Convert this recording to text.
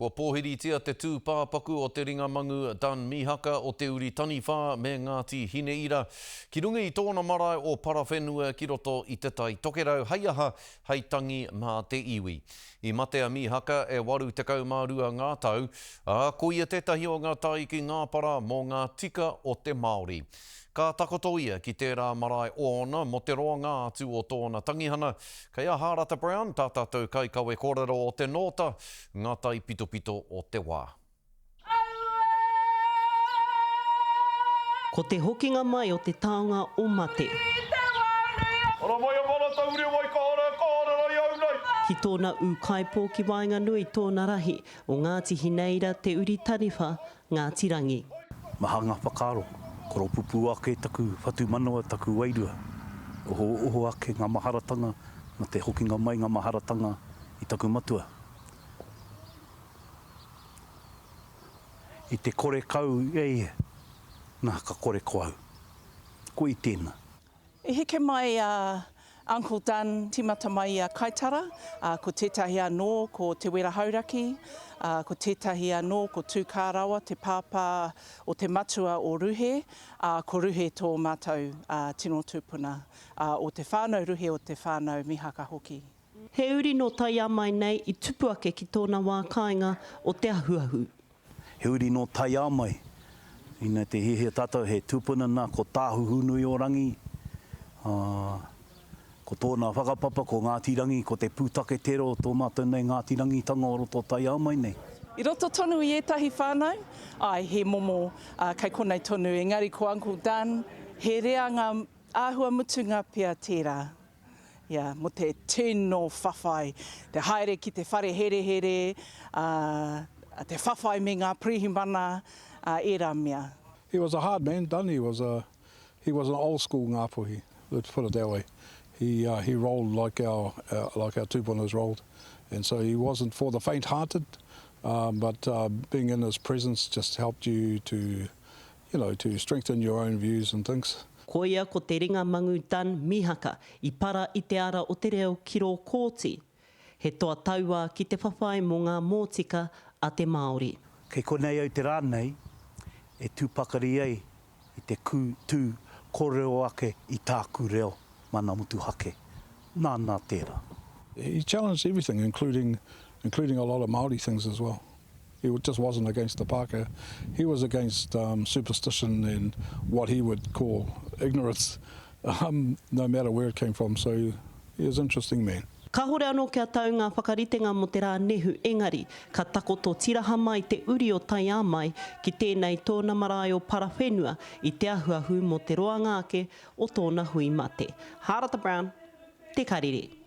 Kua pōhiritia te tūpāpaku o te ringa mangu Dun Mihaka o Te Uri Taniwha me Ngāti Hineira ki runga i tōna marae o Parawhenua ki roto i Te Tai Tokerau hei aha, hei tangi mā te iwi. I mate a Mihaka e 82 ngā tau, ā, ko ia tētahi o ngā tāiki ngāpara mō ngā tika o te Māori. Ka takoto ia ki tērā marae ōna mō te roanga atu o tōna tangihana. Kei a Hārata Brown, tā tātou kaikawe kōrero o te nōta, ngā taipitopito o te wā. Ko te hokinga mai o te taonga o mate. Ki tōna ūkaipō ki waenganui tōna rahi o Ngāti Hineira te uri taniwha Ngāti Rangi. Maha ngā whakaaro, koropupū ake taku whatumanawa, taku wairua. Ohooho ake ngā maharatanga na te hokinga mai ngā maharatanga i taku matua. I te kore kau e ia, na ka kore ko au. Ko i tēnā. I heke mai a Uncle Dun tīmata mai i a Kaitara, ā, ko tētahi anō ko Te Wera Hauraki, ā, ko tētahi anō ko Tūkārawa, te pāpā o te matua o Ruhe, ā, ko Ruhe tō mātou tino tūpuna, ā, o te whānau Ruhe o te whānau Mihaka hoki. He uri nō Taiāmai nei i tupu ake ki tōna wā kāinga o Te Ahuahu. He uri nō Taiāmai. Ina te hiahia tātou he tūpuna nā ko Tāhuhunui-o-rangi, ā, ko tōna whakapapa ko Ngāti Rangi, ko te pūtake tērā o tō mātou nei Ngāti Rangitanga o roto o Taiāmai nei. I roto tonu i ētahi whānau, āe, he momo, ā, kei konei tonu, engari ko Uncle Dan, he reanga āhua mutunga pea tērā. Ia, mo te tino whawhai, te haere ki te whare herehere, a, te whawhai me nga pirihimana, a, era mea. He was a hard man, Dunny was a, he was an old school Ngāpuhi, let's put it that way. He, uh, he rolled like our, uh, like our tūpunas rolled, and so he wasn't for the faint-hearted, um, but uh, being in his presence just helped you to, you know, to strengthen your own views and things. Koia ko te ringa mangu Dun Mihaka i para i te ara o te reo ki rō kōti. He toa tauā ki te whawhai mō ngā mōtika a te Māori. Kei konei au te rā nei e tū pakari ai i te kū, tū, kōrero ake i tāku reo mana motuhake. Nāna tērā. He challenged everything including including a lot of Māori things as well. He just wasn't against the Pākehā. He was against um, superstition and what he would call ignorance, um, no matter where it came from. So he was an interesting man. Kāhore anō kia tau ngā whakaritenga mō te rā nehu engari, ka takoto tiraha mai te uri o Taiāmai ki tēnei tōna marae o Parawhenua i te ahuahu mō te roanga ake o tōna hui mate. Hārata Brown, Te Karere.